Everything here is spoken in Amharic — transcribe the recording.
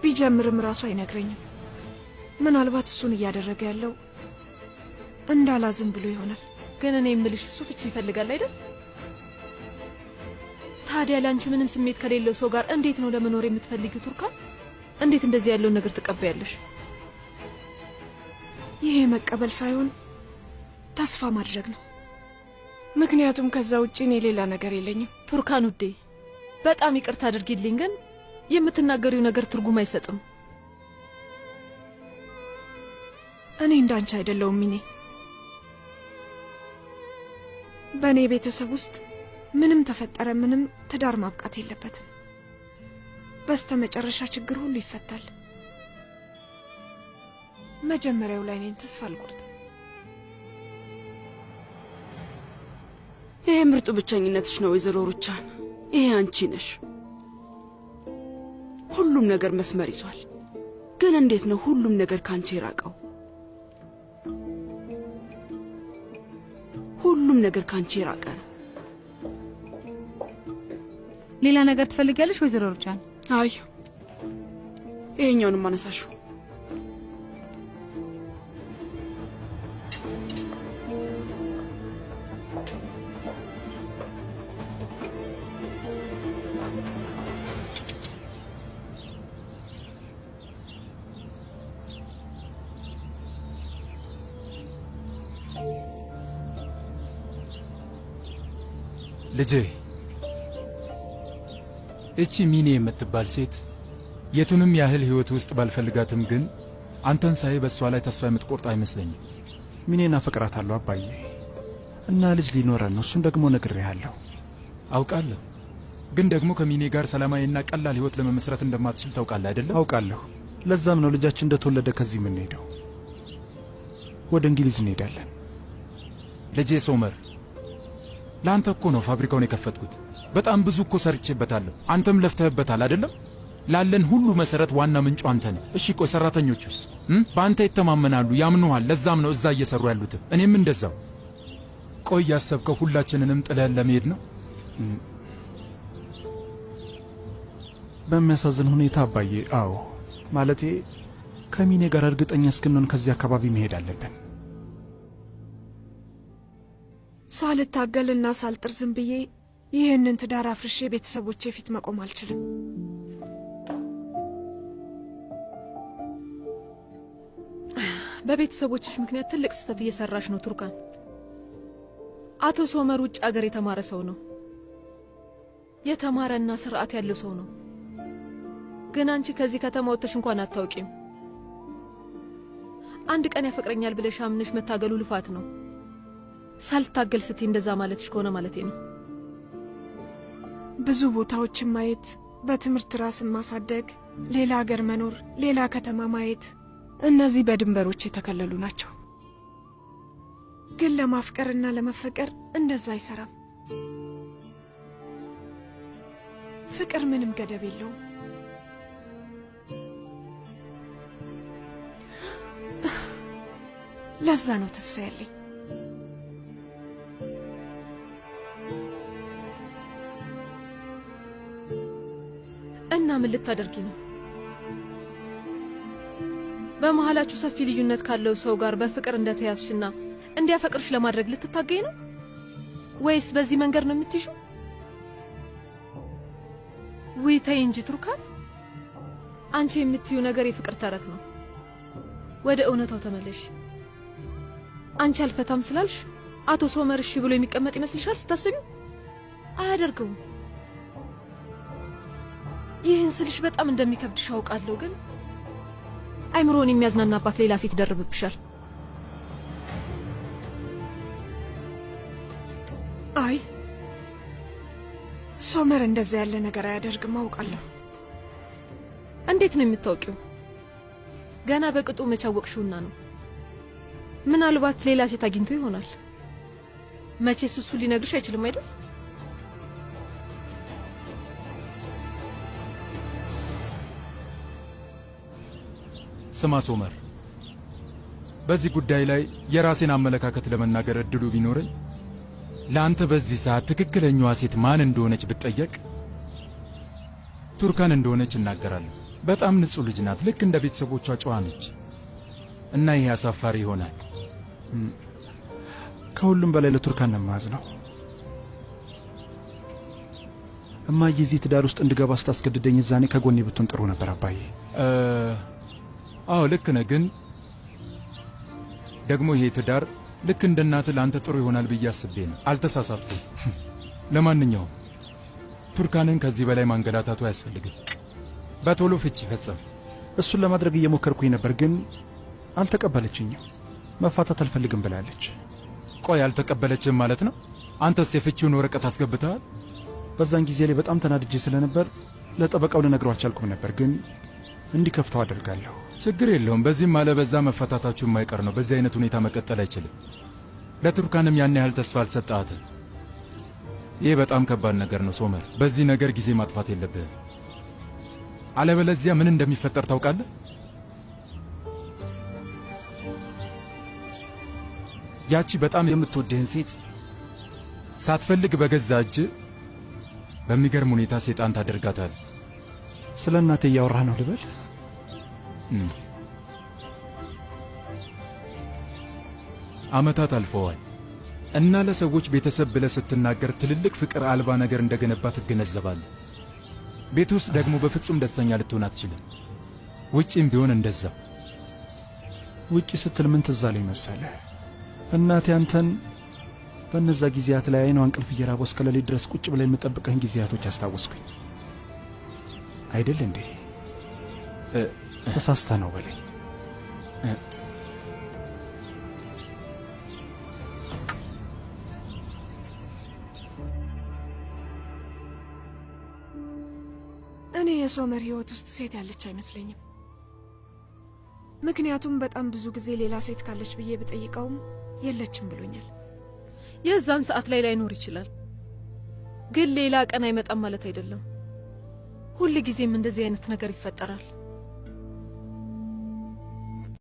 ቢጀምርም ራሱ አይነግረኝም። ምናልባት እሱን እያደረገ ያለው እንዳላዝም ብሎ ይሆናል። ግን እኔ የምልሽ እሱ ፍቺ ይፈልጋል አይደል? ታዲያ ለአንቺ ምንም ስሜት ከሌለው ሰው ጋር እንዴት ነው ለመኖር የምትፈልጊው ቱርካን? እንዴት እንደዚህ ያለውን ነገር ትቀበያለሽ? ይሄ መቀበል ሳይሆን ተስፋ ማድረግ ነው። ምክንያቱም ከዛ ውጭ እኔ ሌላ ነገር የለኝም። ቱርካን ውዴ፣ በጣም ይቅርታ አድርጊልኝ፣ ግን የምትናገሪው ነገር ትርጉም አይሰጥም። እኔ እንዳንቺ አይደለሁም ሚኔ። በእኔ ቤተሰብ ውስጥ ምንም ተፈጠረ ምንም ትዳር ማብቃት የለበትም። በስተ መጨረሻ ችግር ሁሉ ይፈታል። መጀመሪያው ላይ እኔን ተስፋ አልቆርጥም። ይሄ ምርጡ ብቸኝነትሽ ነው ወይዘሮ ሩቻን። ይሄ አንቺ ነሽ። ሁሉም ነገር መስመር ይዟል። ግን እንዴት ነው ሁሉም ነገር ካንቺ የራቀው? ሁሉም ነገር ካንቺ የራቀ ነው። ሌላ ነገር ትፈልጊያለሽ ወይዘሮ ሩቻን? አይ ይሄኛውንም አነሳሽው። ልጄ እቺ ሚኔ የምትባል ሴት የቱንም ያህል ሕይወት ውስጥ ባልፈልጋትም ግን አንተን ሳይ በእሷ ላይ ተስፋ የምትቆርጥ አይመስለኝም። ሚኔን አፈቅራታለሁ አባዬ፣ እና ልጅ ሊኖረን ነው። እሱን ደግሞ ነግሬሃለሁ። አውቃለሁ፣ ግን ደግሞ ከሚኔ ጋር ሰላማዊና ቀላል ሕይወት ለመመስረት እንደማትችል ታውቃለህ አይደለም? አውቃለሁ። ለዛም ነው ልጃችን እንደተወለደ ከዚህ የምንሄደው። ወደ እንግሊዝ እንሄዳለን። ልጄ ሶመር፣ ለአንተ እኮ ነው ፋብሪካውን የከፈትኩት። በጣም ብዙ እኮ ሰርቼበታለሁ። አንተም ለፍተህበታል አይደለም? ላለን ሁሉ መሰረት ዋና ምንጩ አንተ ነህ። እሺ ቆይ ሰራተኞቹስ በአንተ ይተማመናሉ፣ ያምኑሃል። ለዛም ነው እዛ እየሰሩ ያሉትም። እኔም እንደዛው። ቆይ ያሰብከው ሁላችንንም ጥለህን ለመሄድ ነው? በሚያሳዝን ሁኔታ አባዬ፣ አዎ፣ ማለቴ ከሚኔ ጋር እርግጠኛ እስክንሆን ከዚህ አካባቢ መሄድ አለብን። ሳልታገልና ሳልጥር ዝም ብዬ ይህንን ትዳር አፍርሼ ቤተሰቦቼ ፊት መቆም አልችልም። በቤተሰቦችሽ ምክንያት ትልቅ ስህተት እየሰራሽ ነው ቱርካን። አቶ ሶመር ውጭ አገር የተማረ ሰው ነው። የተማረና ስርዓት ያለው ሰው ነው። ግን አንቺ ከዚህ ከተማ ወጥተሽ እንኳን አታውቂም። አንድ ቀን ያፈቅረኛል ብለሽ አምነሽ መታገሉ ልፋት ነው። ሳልታገል ስትይ እንደዛ ማለትሽ ከሆነ ማለቴ ነው። ብዙ ቦታዎችን ማየት፣ በትምህርት ራስን ማሳደግ፣ ሌላ ሀገር መኖር፣ ሌላ ከተማ ማየት፣ እነዚህ በድንበሮች የተከለሉ ናቸው። ግን ለማፍቀርና ለመፈቀር እንደዛ አይሰራም። ፍቅር ምንም ገደብ የለውም። ለዛ ነው ተስፋ ያለኝ። እና ምን ልታደርጊ ነው? በመሃላችሁ ሰፊ ልዩነት ካለው ሰው ጋር በፍቅር እንደተያዝሽና እንዲያፈቅርሽ ለማድረግ ልትታገኝ ነው ወይስ በዚህ መንገድ ነው የምትይሹ? ውይ ተይ እንጂ ቱርካን፣ አንቺ የምትዩ ነገር የፍቅር ተረት ነው። ወደ እውነታው ተመለሽ። አንቺ አልፈታም ስላልሽ አቶ ሶመር እሺ ብሎ የሚቀመጥ ይመስልሻል? ስታስቢው አያደርገውም። ይህን ስልሽ በጣም እንደሚከብድሽ አውቃለሁ፣ ግን አይምሮን የሚያዝናናባት ሌላ ሴት ይደርብብሻል። አይ ሶመር እንደዛ ያለ ነገር አያደርግም፣ አውቃለሁ። እንዴት ነው የምታውቂው? ገና በቅጡ መች አወቅሽውና ነው። ምናልባት ሌላ ሴት አግኝቶ ይሆናል። መቼስ እሱ ሊነግርሽ አይችልም አይደል? ስማ ሶመር፣ በዚህ ጉዳይ ላይ የራሴን አመለካከት ለመናገር እድሉ ቢኖረኝ ለአንተ በዚህ ሰዓት ትክክለኛዋ ሴት ማን እንደሆነች ብትጠየቅ ቱርካን እንደሆነች እናገራለሁ። በጣም ንጹሕ ልጅ ናት። ልክ እንደ ቤተሰቦቿ ጨዋ ነች እና ይሄ አሳፋሪ ይሆናል። ከሁሉም በላይ ለቱርካን ነው የማዝነው። እማዬ እዚህ ትዳር ውስጥ እንድገባ ስታስገድደኝ እዛኔ ከጎኔ ብትሆን ጥሩ ነበር አባዬ። አዎ ልክ ነህ። ግን ደግሞ ይሄ ትዳር ልክ እንደ እናትህ ለአንተ ጥሩ ይሆናል ብዬ አስቤ ነው። አልተሳሳትኩም። ለማንኛውም ቱርካንን ከዚህ በላይ ማንገላታቱ አያስፈልግም። በቶሎ ፍቺ ፈጽም። እሱን ለማድረግ እየሞከርኩኝ ነበር፣ ግን አልተቀበለችኝም። መፋታት አልፈልግም ብላለች። ቆይ አልተቀበለችም ማለት ነው? አንተስ የፍቺውን ወረቀት አስገብተሃል? በዛን ጊዜ ላይ በጣም ተናድጄ ስለነበር ለጠበቃው ልነግረው አልቻልኩም ነበር፣ ግን እንዲከፍተው አደርጋለሁ። ችግር የለውም። በዚህም አለ በዛ መፈታታችሁ የማይቀር ነው። በዚህ አይነት ሁኔታ መቀጠል አይችልም። ለቱርካንም ያን ያህል ተስፋ አልሰጣትም። ይህ በጣም ከባድ ነገር ነው ሶመር። በዚህ ነገር ጊዜ ማጥፋት የለብህም። አለበለዚያ ምን እንደሚፈጠር ታውቃለህ? ያቺ በጣም የምትወድህን ሴት ሳትፈልግ በገዛ እጅ በሚገርም ሁኔታ ሴጣን ታደርጋታል። ስለ እናቴ እያወራህ ነው ልበል? ዓመታት አልፈዋል እና ለሰዎች ቤተሰብ ብለህ ስትናገር ትልልቅ ፍቅር አልባ ነገር እንደገነባ ትገነዘባለህ። ቤት ውስጥ ደግሞ በፍጹም ደስተኛ ልትሆን አትችልም። ውጪም ቢሆን እንደዛው። ውጪ ስትል ምን ትዝ አለኝ መሰለህ? እናቴ አንተን በእነዛ ጊዜያት ላይ አይኗ እንቅልፍ እየራበው እስከ ሌሊት ድረስ ቁጭ ብላ የምጠብቀህን ጊዜያቶች አስታወስኩኝ። አይደል እንዴ? ተሳስተ ነው በለኝ። እኔ የሶመር ህይወት ውስጥ ሴት ያለች አይመስለኝም። ምክንያቱም በጣም ብዙ ጊዜ ሌላ ሴት ካለች ብዬ ብጠይቀውም የለችም ብሎኛል። የዛን ሰዓት ላይ ላይኖር ይችላል፣ ግን ሌላ ቀን አይመጣም ማለት አይደለም። ሁል ጊዜም እንደዚህ አይነት ነገር ይፈጠራል።